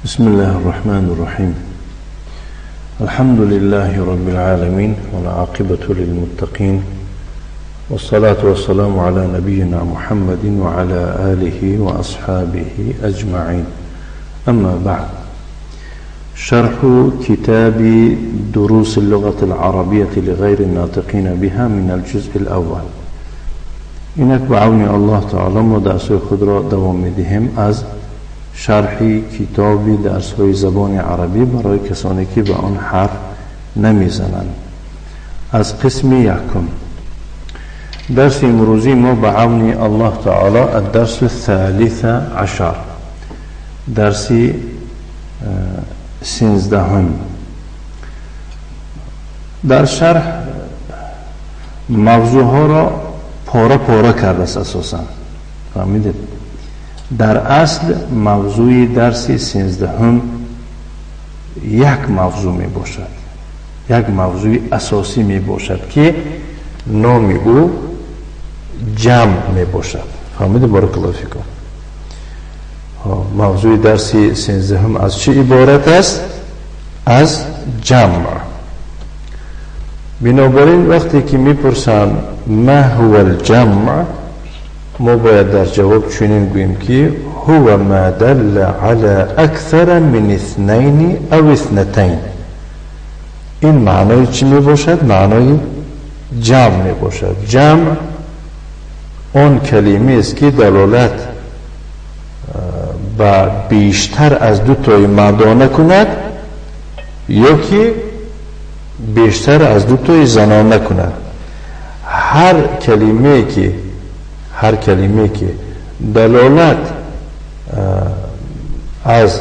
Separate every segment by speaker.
Speaker 1: بسم الله الرحمن الرحيم. الحمد لله رب العالمين، والعاقبة للمتقين، والصلاة والسلام على نبينا محمد وعلى آله وأصحابه أجمعين. أما بعد، شرح كتاب دروس اللغة العربية لغير الناطقين بها من الجزء الأول. اینک به عون الله تعالی ما درس خود را دوام میدهیم از شرح کتاب درس های زبان عربی برای کسانی که به آن حرف نمیزنند، از قسم یکم. درس امروزی ما به عون الله تعالی الدرس الثالث عشر، درس 13. در شرح موضوع ها را پاره پاره کرده است اساسا، فهمیدید؟ در اصل موضوع درس 13 یک موضوع می باشد، یک موضوع اساسی می باشد که نام او جمع می باشد. فهمیدید؟ بارک الله فیکم. موضوع درس 13 از چه عبارت است؟ از جمع. بنابراین وقتی که میپرسن ما هو الجمع، ما باید در جواب چنین گوییم که هو ما دل على اکثر من اثنین او اثنتین. این معنای چی می باشد؟ معنای جمع می باشد. جمع آن کلمه است که دلالت به بیشتر از دو تای مردانه کند یا که بیشتر از دو تای زنانه کند. هر کلمه که دلالت از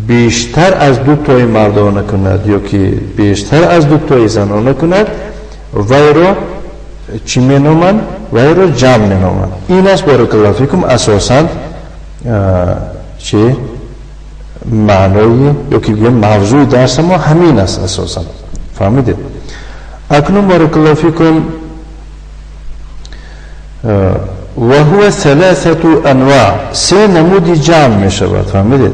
Speaker 1: بیشتر از دو تای مردانه کند یا که بیشتر از دو تای زنانه کند، وی را چی می نامند؟ وی را جمع می نامند. این است بارک الله فیکم اساساً چه معنای یا که موضوع درس ما همین است اساساً. فهمیدید؟ اکنون بارک الله فیکم و هو ثلاثة انواع، سه نمود جمع می شود. فهمیدید؟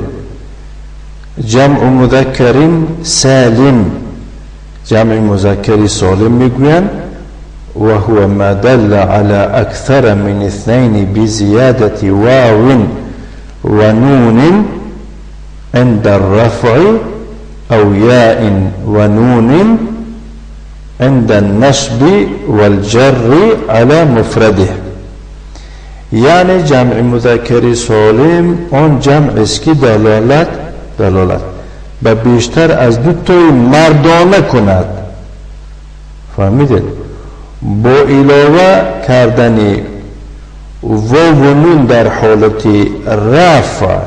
Speaker 1: جمع مذکر سالم، جمع مذکر سالم میگویند، و هو ما دل على اکثر من اثنین بزیادة واو و نون عند الرفع او یاء و نون عند النصب والجر على مفرده. یعنی جمع مذکر سالم آن جمع است که دلالت به بیشتر از دو تای مردانه کند. فهمیدید؟ با علاوه کردن واو و نون در حالت رفع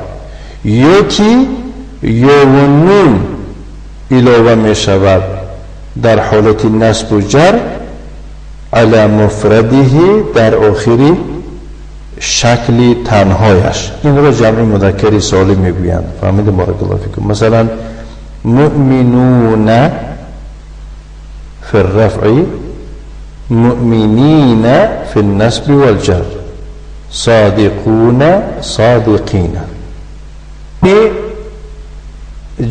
Speaker 1: یا که یا و نون علاوه می شود در حالت نصب و جر علی مفرده، در آخری شکل تنهایش. این را جمع مذکر سالم میگویند. فهمیدید؟ بارک الله فیکم. مثلا مؤمنون فی الرفع، مؤمنین فی النصب والجر، صادقون صادقین.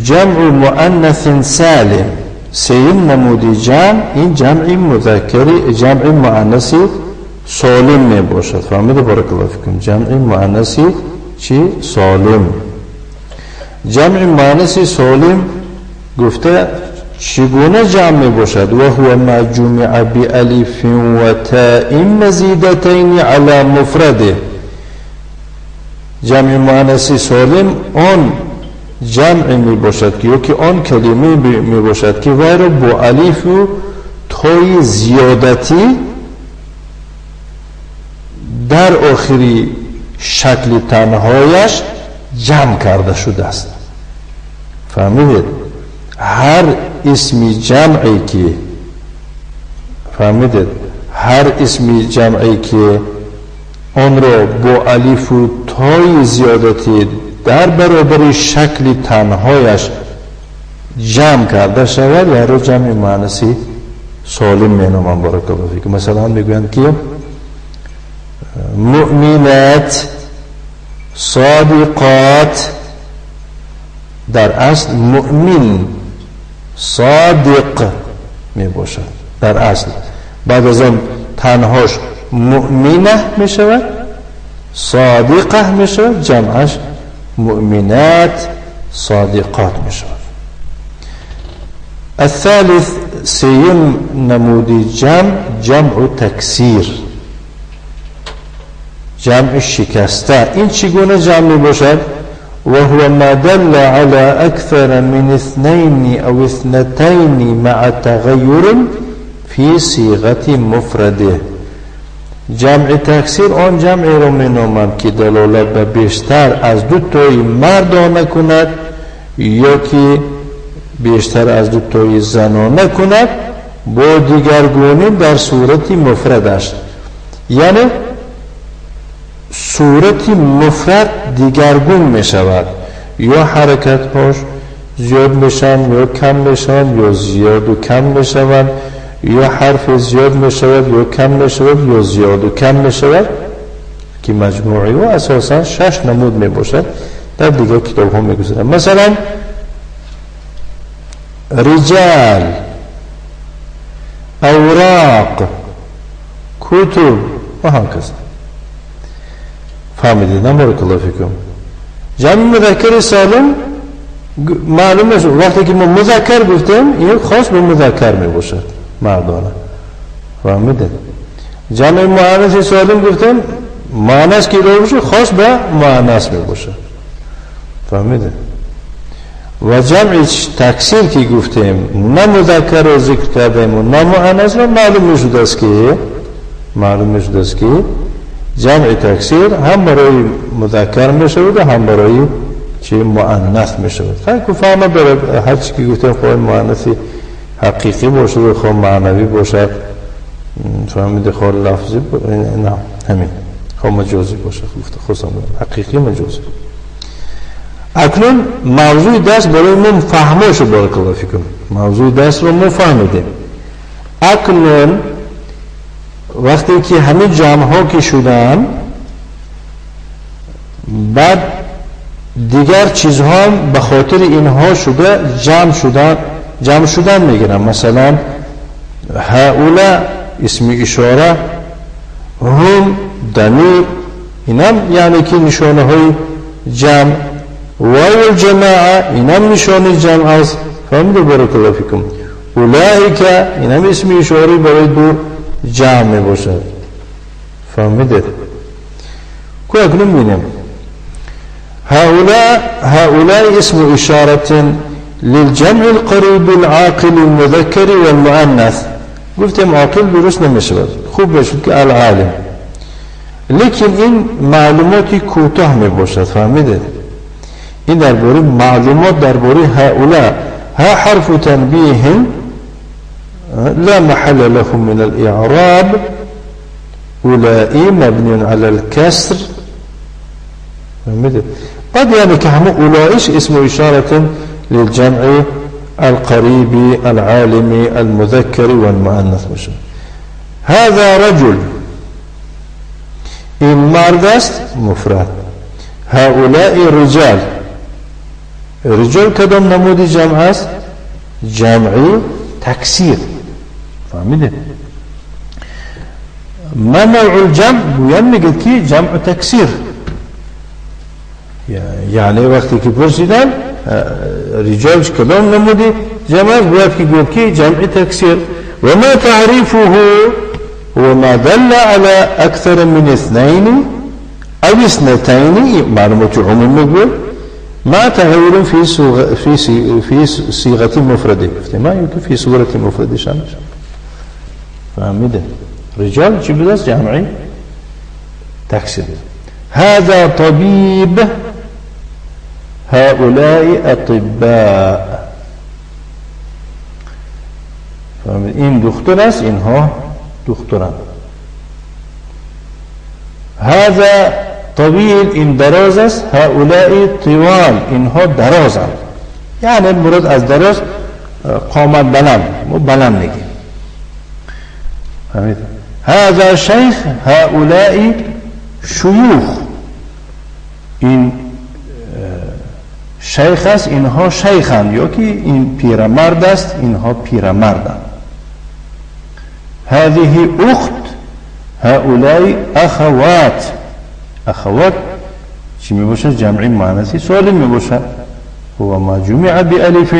Speaker 1: جمع مؤنث سالم، سیم نمود جمع، این جمع مذکر، جمع مؤنث سالم می باشد. فهمیدید؟ بارک الله فیکم. جمع مؤنث چی؟ سالم. جمع مؤنث سالم گفته چگونه جمع می باشد؟ و هو ما جمع بألف و تاء مزیدتین علی مفرده. جمع مؤنث سالم آن جمع می باشد که یا که آن کلمه می باشد که وی را با الف و تای زیادتی در آخری شکل تنهایش جمع کرده شده است. فهمیدید؟ هر اسم جمعی که فهمیدید، هر اسم جمعی که آن را با الف و تای زیادتی در برابر شکل تنهایش جمع کرده شود، و را جمع مؤنث سالم می نامند. بارک الله فیک. مثلا میگویند که مؤمنات، صادقات، در اصل مؤمن صادق می باشد. در اصل بعد از آن تنهاش مؤمنه می شود، صادقه می شود، جمعش مؤمنات صادقات می شود. الثالث سیم نمودی جمع، جمع تکسیر، جمع شکسته. این چگونه جمع می باشد؟ وهو ما دل على أكثر من اثنين أو اثنتين مع تغير في صيغة مفرده. جمع تکسیر آن جمعی را می نامند که دلالت به بیشتر از دو تای مردانه کند یا که بیشتر از دو تای زنانه کند با دیگرگونی در صورت مفردش. یعنی صورت مفرد دیگرگون می شود، یا حرکت هاش زیاد میشن یا کم میشن، یا زیاد و کم میشوند، یا حرف زیاد می شود یا کم می شود یا زیاد و کم می شود، که مجموعی و اساسا 6 نمود می باشد. در دیگر کتاب ها می گذارم. مثلا رجال، اوراق، کتب و هکذا. فهمیدید نه؟ بارک الله فیکم. جمع مذکر سالم معلوم است وقتی که ما مذکر گفتیم این خاص به مذکر می باشد، مردانه. فهمیدید؟ جمع مؤنث سالم گفتیم مؤنث که باشه خاص به مؤنث می باشد. فهمیدید؟ و جمع تکسیر که گفتیم نه مذکر رو ذکر کردیم و نه مؤنث را، معلوم می شده است که جمع تکسیر هم برای مذکر می شود و هم برای چه مؤنث می شود. خیلی فهمه برای هر چی که گفتیم خواهی مؤنث حقیقی باشد و خواه معنوی باشد، فهمیده، خواه لفظی نه همین، خواه مجازی باشد، گفته خواستم حقیقی مجازی. اکنون موضوع درس برای ما فهمه شد. بارک الله فیکم. موضوع درس رو ما فهمیدیم. اکنون وقتی که همه جمع ها که شدن، بعد دیگر چیزها به خاطر اینها شده جمع شدن میگیرن. مثلا هؤلاء اسم اشاره، هم ضمیر، اینم یعنی که نشانه های جمع، واو الجماعه اینم نشانه جمع است. فهمیده؟ بارک الله فیکم. اولئک اینم اسم اشاره برای دو جمع می باشد. فهمیده؟ کو اکنون می‌بینیم هؤلاء اسم اشاره للجمع القریب العاقل المذکر والمؤنث. گفتیم عاقل درست نمیشود، خوب بشود که العالم، لیکن این معلوماتی کوتاه می باشد. فهمیده؟ این درباره معلومات درباره هؤلاء، ها حرف تنبیه لا محل له من الإعراب، أولئك مبني على الكسر. قد يعني كهم أولئك اسم إشارة للجمع القريب العالم المذكر والمؤنث. هذا رجل، این مرد است مفرد. هؤلاء رجال، رجال کدام نمودی جمع است؟ جمعی تکسیر. فهمیده؟ ما نوع الجمع؟ گویان میگه که جمع تکسیر. یعنی وقتی که پرسیدن رجال کدام نمودی جمع است، باید که گفت که جمع تکسیر. و ما تعریفه هو ما دل على اکثر من اثنين او اثنتين، معلومات عموم میگوید، ما تغير في صيغة مفردة، ما يمكن في صورة مفردة شامل. فهمیده؟ رجال چی بوده است؟ جمعی تکسیر. هذا طبیب، هؤلاء اطباء. فهمید؟ این دکتر است، اینها دکترند. هذا طویل، این دراز است. هؤلاء طوال، اینها درازند. یعنی مراد از دراز قامت بلند، ما بلند میگیم. فهمید؟ هذا شیخ، هؤلاء شیوخ. این شیخ است اینها شیخند، یا که این پیرمرد است اینها پیرمردند. هذه اخت، هؤلاء اخوات. اخوات چی می باشد؟ جمعی مؤنثی سالم می باشد. هو ما جمع بألف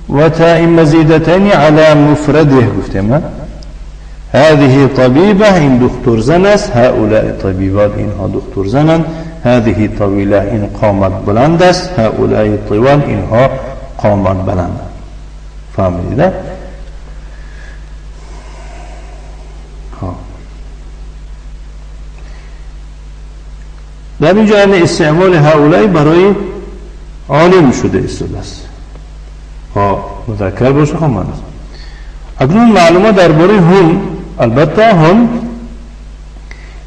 Speaker 1: و تاء مزیدتین على مفرده. گفتیم هذه طبیبه، این دکتر زن است. هؤلاء طبیبات، اینها دکتر زنند. هذه طویله، این قامت بلند است. هؤلاء طوال، اینها قامت بلند. فهمیدید؟ در اینجا یعنی استعمال هؤلاء برای عالم شده است. ها مذکر باشه خب مؤنث. اکنون معلومات درباره هم، البته هم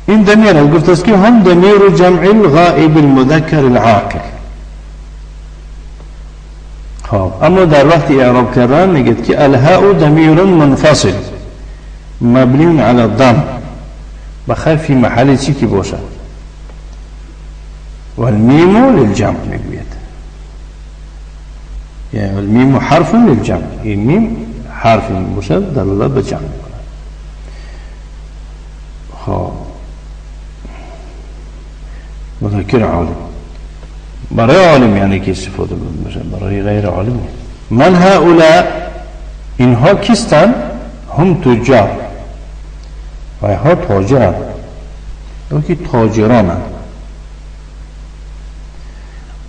Speaker 1: این ضمیر گفت است که هم ضمیر جمع الغائب المذکر العاقل. خب اما در وقت اعراب کردن میگه که الهاء ضمیر منفصل مبنی علی الضم، بخیر فی محل چی که باشد، والمیم للجمع میگوید، یعنی المیم حرف للجمع، این میم حرف باشد دلالت به جمع میکند. خب مذکر عالم، برای عالم یعنی که استفاده بشه، برای غیر عالم. من هؤلاء، اینها کیستند؟ هم تجار، و اینها تاجرند یا که تاجرانند.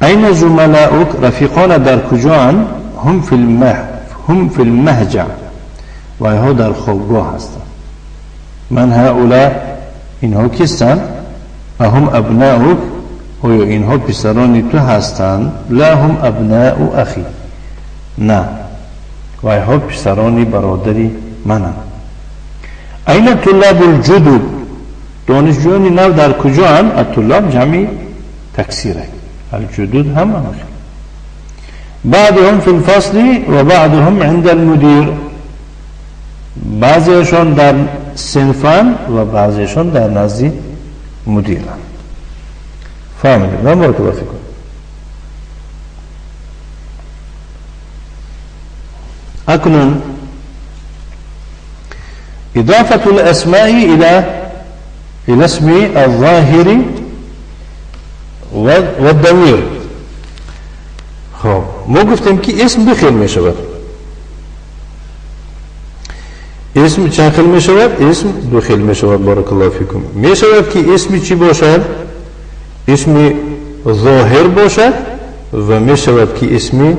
Speaker 1: این زملاؤک، رفیقان در کجااند؟ هم فی المهجع، و اینها در خوابگاه هستند. من هؤلاء، اینها کیستند؟ هم ابناؤک، آیا اینها پسران تو هستند؟ لا هم ابناء اخی، نه، و اینها پسران برادری منند. این طلاب الجدد، دانشجویان نو در کجااند؟ الطلاب جمع تکثیره، الجدد هم همه. بعضهم فی الفصل و بعضهم عند المدیر، بعضیشان در صنفان و بعضیشان در نزد مدیران. فهمیدیم؟ نه بارک الله فیکم. اکنون اضافة الاسماء الى اسم الظاهر والضمیر. خب ما گفتیم که اسم دو خیل می شود. اسم چند خیل می شود؟ اسم دو خیل می شود. بارک الله فیکم. می شود که اسم چی باشد؟ اسم ظاهر باشد و می شود که اسم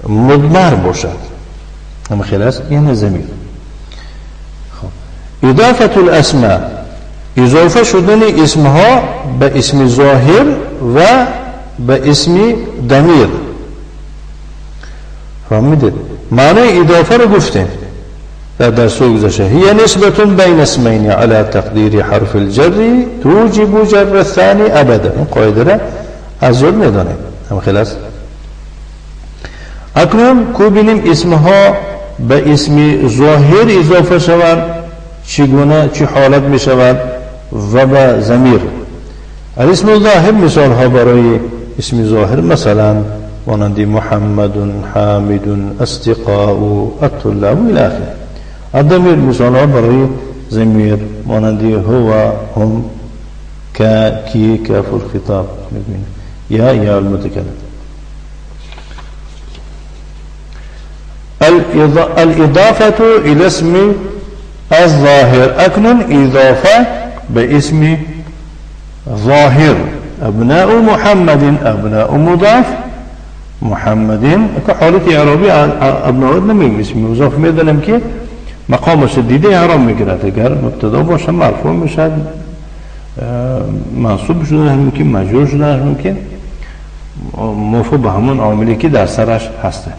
Speaker 1: مضمر باشد. هم خیل است، یعنی ضمیر. خب اضافة الاسماء، اضافه شدن اسمها به اسم ظاهر و به اسم ضمیر. فهمیدید؟ معنی اضافه رو گفتیم در درس گذشته. هي نسبة بين اسمين على تقدير حرف الجر توجب جر الثاني ابدا. این قاعده را از یاد میدانیم. هم خلاص. اکنون کو بینیم اسمها به اسم ظاهر اضافه شوند چگونه، چه حالت می شود، و به ضمیر. الاسم الظاهر مثال ها برای اسم ظاهر مثلا مانند محمد، حامد، اصدقاء، الطلاب الى آخره. الضمیر مثال ها برای ضمیر مانند هو، هم، کا، کی، کاف الخطاب، یا یا المتکلم. الإضافة إلى اسم الظاهر. اکنون اضافه به اسم ظاهر. ابناء محمد، ابناء مضاف، محمد که حالت اعرابی ابناء نمیگیم، اسم مضاف میدانم که مقامش دیده اعراب میگیرد. اگر مبتدا باشه مرفوع میشد، منصوب شده ممکن، مجرور شده ممکن، موافق به همون عاملی که در سرش هسته.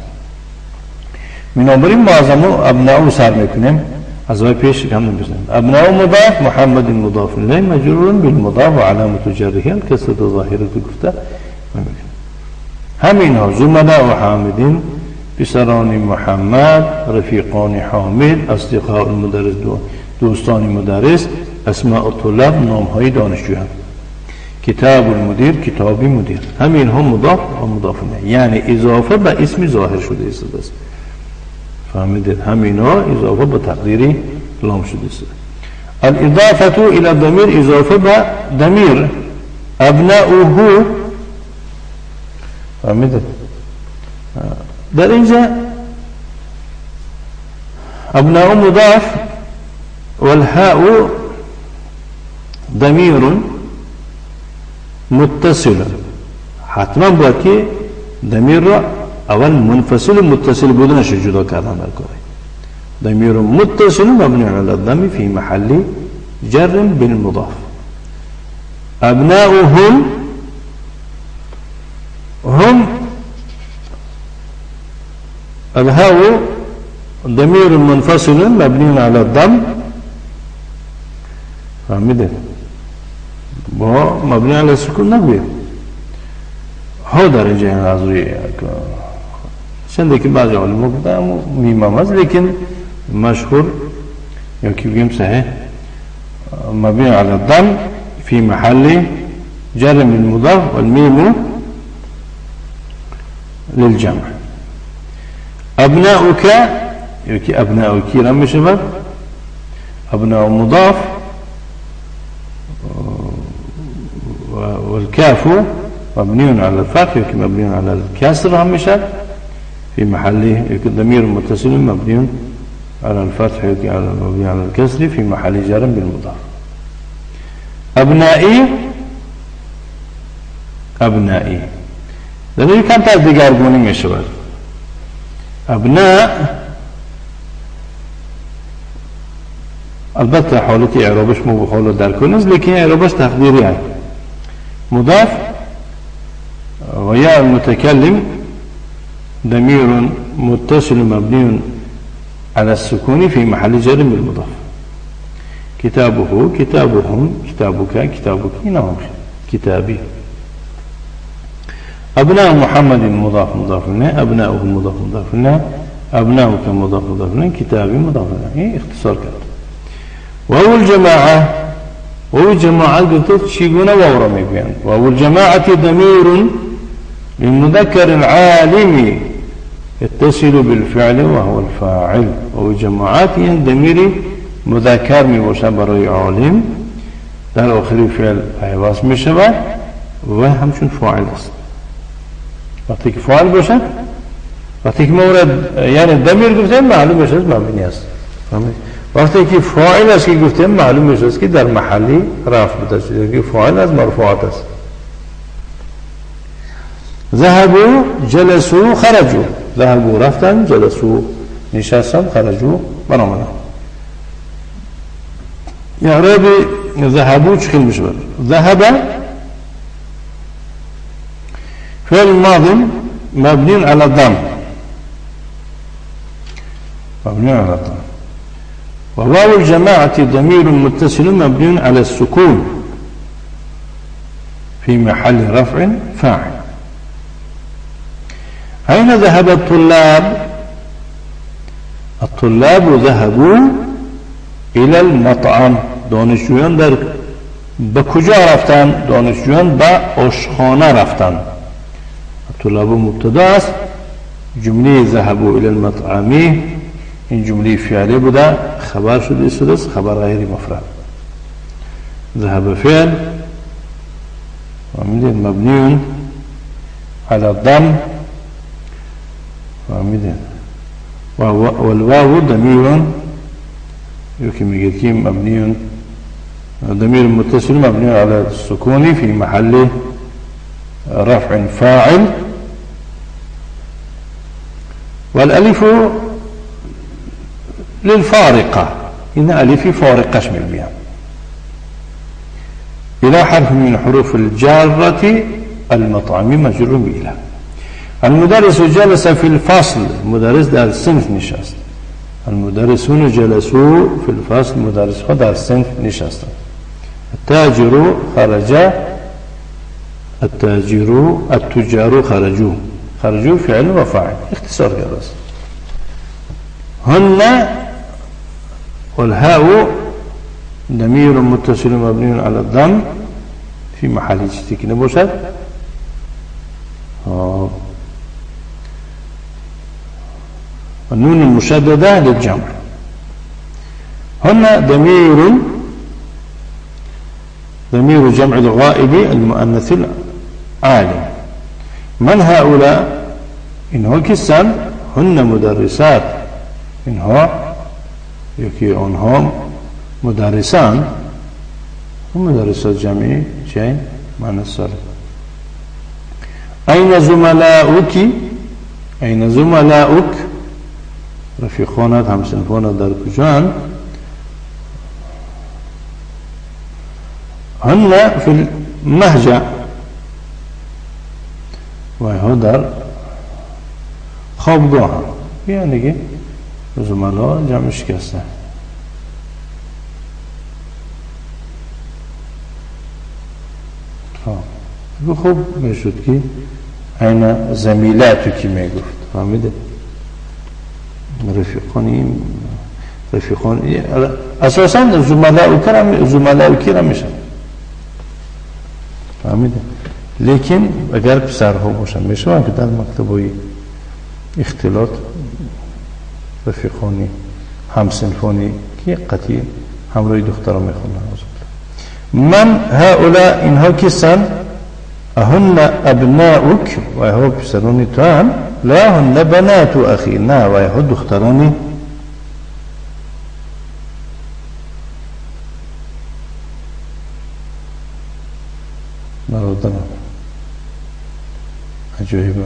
Speaker 1: بنابراین ما از همون ابناء سر میکنیم، از وای پیش هم نمیزنیم. ابناء مضاف، محمد مضاف الیه، مجرور بالمضاف و علامت جره الکسرة ظاهره گفته میکنیم. همینها زملاء حامدین، پسران محمد، رفیقان حامد، اصدقاء المدرس، دوستان مدرس، اسماء الطلاب، نامهای دانشجویان کتاب المدیر، کتاب مدیر، همین هم مضاف و مضاف الیه، یعنی اضافه به اسم ظاهر شده است. فهمیدید؟ همینا اضافه به تقدیری لام شده است. الاضافه الى ضمیر، اضافه به ضمیر ابناؤه. فهمیدید؟ در اینجا ابناء مضاف والهاء ضمیر متصل. حتما باید که ضمیر را اول منفصل و متصل بودنش جدا کردن در کاره. ضمیر متصل مبنی علی الضم فی محل جر بالمضاف. ابناؤهم، هم الهاء ضمیر منفصل مبنی علی الضم. فهمیده؟ با مبنی علی السکون نگویم. ها در اینجا از روی چنده که بعضی علما گفتن میم است، لیکن مشهور یا که بگیم صحیح مبنی علی الضم فی محل جر من مضاف والمیم للجمع. ابناؤک یا که ابناؤکی را می شود ابناء مضاف والكاف مبني على الفتح يمكن مبني على الكسر هم میشد في محله، يمكن ضمير متصل مبني على الفتح يمكن مبني على الكسر في محل جر بالمضاف. ابنائي، ابنائي در این کمتر دیگرگونی می شود. ابناء البته حالت اعرابش مو حالت در کن است، لیکن اعرابش تقدیری است. مضاف وياء المتكلم ضمير متصل مبني على السكون في محل جر بالمضاف. كتابه، كتابهم، كتابك، كتابك، نعم كتابي. أبناء محمد مضاف مضاف إليه، أبناؤه مضاف مضاف إليه، أبناؤك مضاف مضاف إليه، كتابي مضاف إليه. اختصار کرد. واو الجماعة، واو الجماعة قلت چگونه واو را میگویند؟ واو الجماعة ضمیر للمذكر العالم يتصل بالفعل وهو الفاعل. واو الجماعات یعنی ضمیر مذکر می باشد برای عالم، در آخر فعل پیوست می شود و همچون فاعل است. وقتی که فاعل باشد، وقتی که مورد یعنی ضمیر گفتیم معلوم است مبنی است. وقتی که فاعل است که گفتیم معلوم است که در محلی رفع بوده است، که فاعل از مرفوعات است. ذهبوا، جلسوا، خرجوا. ذهبوا رفتن، جلسوا نشستن، خرجوا برآمدن. اعراب ذهبوا چه میشه؟ ذهب فعل ماض مبني على الضم، مبني على الضم. وواو الجماعة ضمير متصل مبني على السكون في محل رفع فاعل. أين ذهب الطلاب؟ الطلاب ذهبوا إلى المطعم. دانشجویان در به کجا رفتن؟ دانشجویان به آشخانه رفتن. الطلاب مبتدا است، جمله ذهبوا إلى المطعم این جمله فعلی بوده، خبر شده است، خبر غیر مفرد. ذهب فعل مبني على الضم، والواو ضمير يمكن مبني ضمير متصل مبني على السكون في محل رفع فاعل. والالف للفارقة، إن ألف فارقة شمل إلى حرف من حروف الجارة المطعم مجرور بإلى. المدرس جلس في الفصل، المدرس در صنف نشست. المدرسون جلسوا في الفصل، مدرس ها در صنف نشستند. التاجر خرج، التاجر، التجار خرجوا، خرجوا فعل وفاعل، اختصار کرده. هن والهاء ضمير متصل مبني على الضم في محل چیزی که نباشد. النون المشددة للجمع. هن ضمير جمع الغائب المؤنث العالم. من هؤلاء؟ اینها کسان؟ هن مدرسات. اینها یکی آنها مدرسان، مدرسات جمعی چه معنی سالم. أين زملاؤك؟ أين زملاؤك؟ رفیقانت همصنفانت در کجان؟ هن في المهجع و در خوابگاه، یعنی که زملا جمع شکسته. خوب میشد که این زمیلاتو کی میگفت، فهمیده؟ رفیقانی اساسا زملاء کرم میشن، فهمیده؟ لیکن اگر پسرها باشن میشون که در مکتبای اختلاط رفیقانی همصنفانی که قطعی همراه دخترها میخونن. من هؤلاء؟ اینها کسان؟ اهن ابناؤک؟ و ها پسرانی تو هم؟ لا هن بنات اخی، نه و ها دخترانی برادران. عجایبه.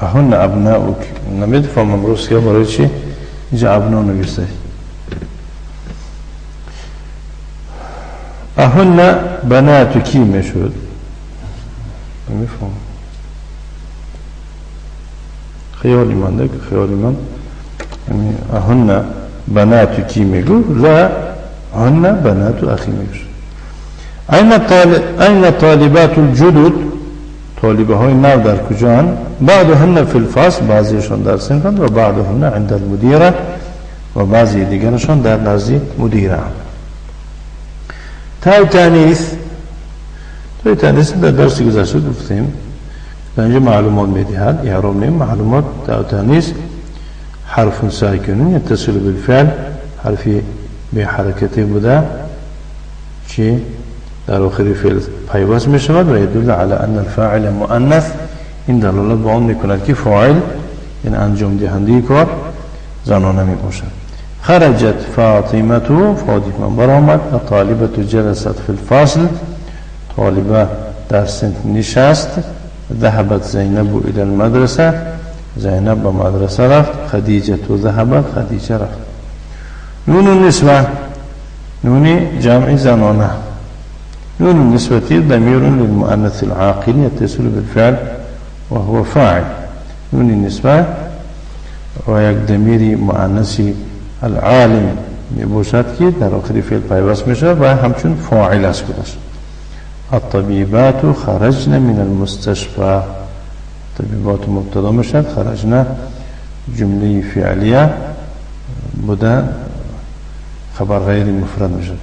Speaker 1: اهن ابناؤک، نمیدفهمم روز که برای چی اینجا ابنا نوشته. اهن بناتکی میشد، نمیفهم. خیالی من ده، خیالی من یعنی اهن بناتکی میگو، لا هن بنات اخی میگو. این طالبات الجدد؟ طالبه های نو در کجان؟ بعضهن فی الفصل، بعضیشان در صنفند، و بعضهن عند المدیره، و بعضی دیگرشان در نزد مدیره. تای تانیث، تای تانیث در درس گذشته گفتیم در اینجا معلومات میدهد، اعراب نیم معلومات. تای تانیث حرف ساکن یتصل بالفعل، حرفی به حرکتی بوده چی در آخر فعل پیوست می شود و يدل على ان الفاعل مؤنث. این دلالت به آن میکند که فاعل یعنی انجام دهنده کار زنانه می باشد. خرجت فاطمة، فاطمه برآمد. الطالبة جلست في الفصل، طالبه در صنف نشست. ذهبت زینب الى المدرسة، زینب به مدرسه رفت. خدیجة ذهبت، خدیجه رفت. نون النسوة، نون جمع زنانه. نون النسوة ضمير للمؤنث العاقل يتصل بالفعل وهو فاعل. نون النسوة و یک ضمیر مؤنث العالم میباشد که در آخر فعل پیوست میشه و همچون فاعل است خودش. الطبیبات خرجن من المستشفى، طبیبات مبتدا میشد، خرجن جمله فعلیه بوده خبر غیر مفرد میشد.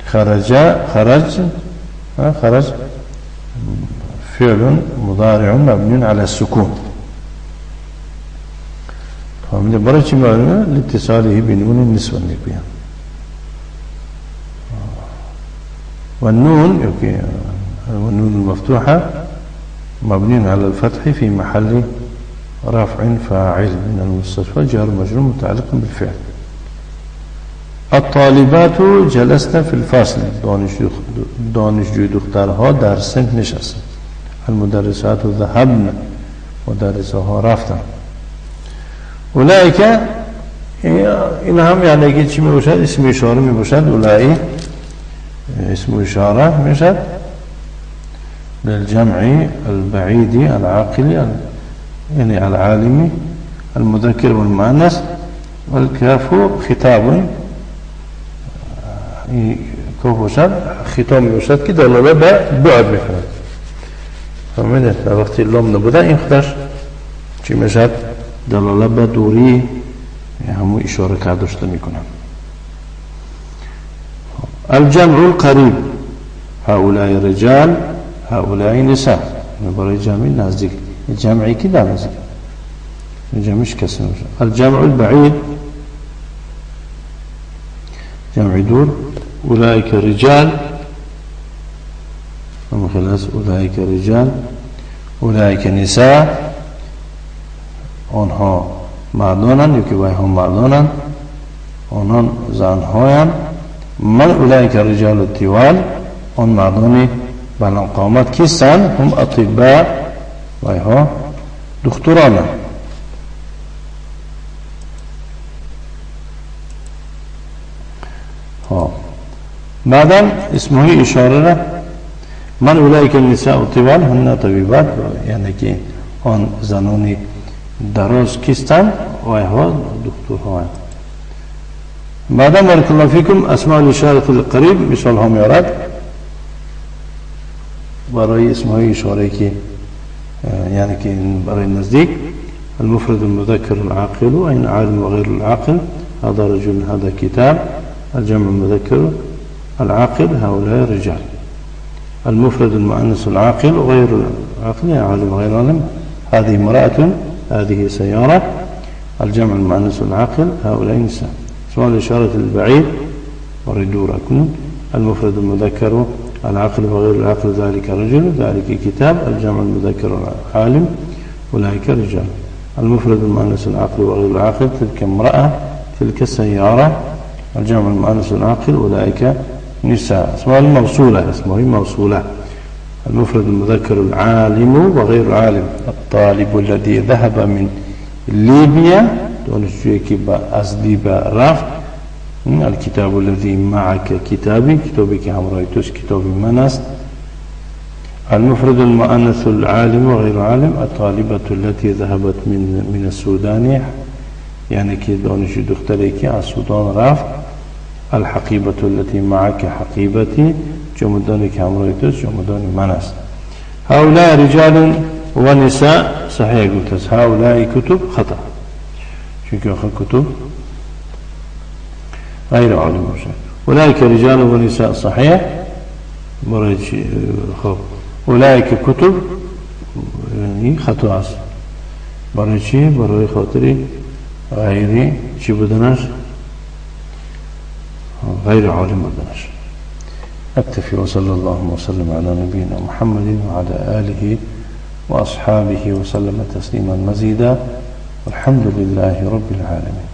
Speaker 1: خرج خرج خرج فعل مضارع مبني على السكون. فهمت برای چی معلومه؟ لاتصاله بنون النسوة میگویم. والنون والنون المفتوحة مبني على الفتح في محل رفع فاعل من المستشفى جار مجرور متعلق بالفعل. الطالبات جلسن في الفصل، دانشجوی دخترها در صنف نشستند. المدرسات ذهبن، مدرسه ها رفتن. اولئک، این هم یعنی که چی می باشد؟ اسم اشاره می باشد. اولئک اسم اشاره می باشد للجمع البعيد العاقل يعني العالم المذكر والمؤنث. والكاف خطاب، کاف باشد خطاب می باشد که دلاله به بعد می کند. فهمیده؟ در وقتی لام نبوده این خودش چی میشد؟ دلاله به دوری همون اشاره کرداشته میکنن. الجمع القریب، هؤلاء رجال، هؤلاء نساء. برای جمع نزدیک، جمعی که در نزدیک جمعش کسی نمیشه. الجمع البعید جمع دور، أولئك رجال، خلاص أولئك رجال، أولئك نساء. آنها مردانند یا که وایها مردانند، آنان زنهایند. من أولئك رجال الطوال، آن مردان بلند قامت کیستند؟ هم اطباء، وایها دکترانند. بعدا اسمه اشاره را من أولئك النساء الطوال هن طبيبات، یعنی که آن زنان دراز کیستند؟ وایها دکترهایند. بعدا بارك الله فيكم اسماء الاشاره القریب مثال ها میارد برای اسمهای اشاره که یعنی که برای نزدیک. المفرد المذكر العاقل، أين عالم وغير العاقل، هذا رجل هذا كتاب. الجمع المذكر العاقل هؤلاء رجال. المفرد المؤنث العاقل غير العاقل، يعني عالم غير عالم، هذه امرأة هذه سيارة. الجمع المؤنث العاقل هؤلاء نساء. سؤال إشارة البعيد والدور أكون. المفرد المذكر العاقل وغير العاقل ذلك رجل ذلك كتاب. الجمع المذكر العالم أولئك رجال. المفرد المؤنث العاقل وغير العاقل تلك امرأة تلك سيارة. الجمع المؤنث العاقل أولئك نساء. اسمها الموصولة، اسمه موصولة. المفرد المذكر العالم وغير العالم. الطالب الذي ذهب من ليبيا دانشجویی که از لیبیا رفت. الكتاب الذي معك كتابي، کتابی که همراه توست کتاب من است. المفرد المؤنث العالم وغير العالم. الطالبة التي ذهبت من السودان، یعنی که دانشجو دختری که از سودان رفت. الحقيبة التي معك حقيبتي، جمدانی که همراه توست جمدان من است. هؤلاء رجال ونساء صحیح گفت. هؤلاء كتب خطأ، چونکه آخر کتب غیر عالم باشه. اولئک رجال و نساء صحیح برای چی؟ خب اولئک کتب یعنی خطا است. برای چی؟ برای خاطر غیری چی بودنش؟ غیر عالم بودنش. أكتفي وصلى الله وسلم على نبينا محمد وعلى آله وأصحابه وسلم تسليما مزيدا، والحمد لله رب العالمين.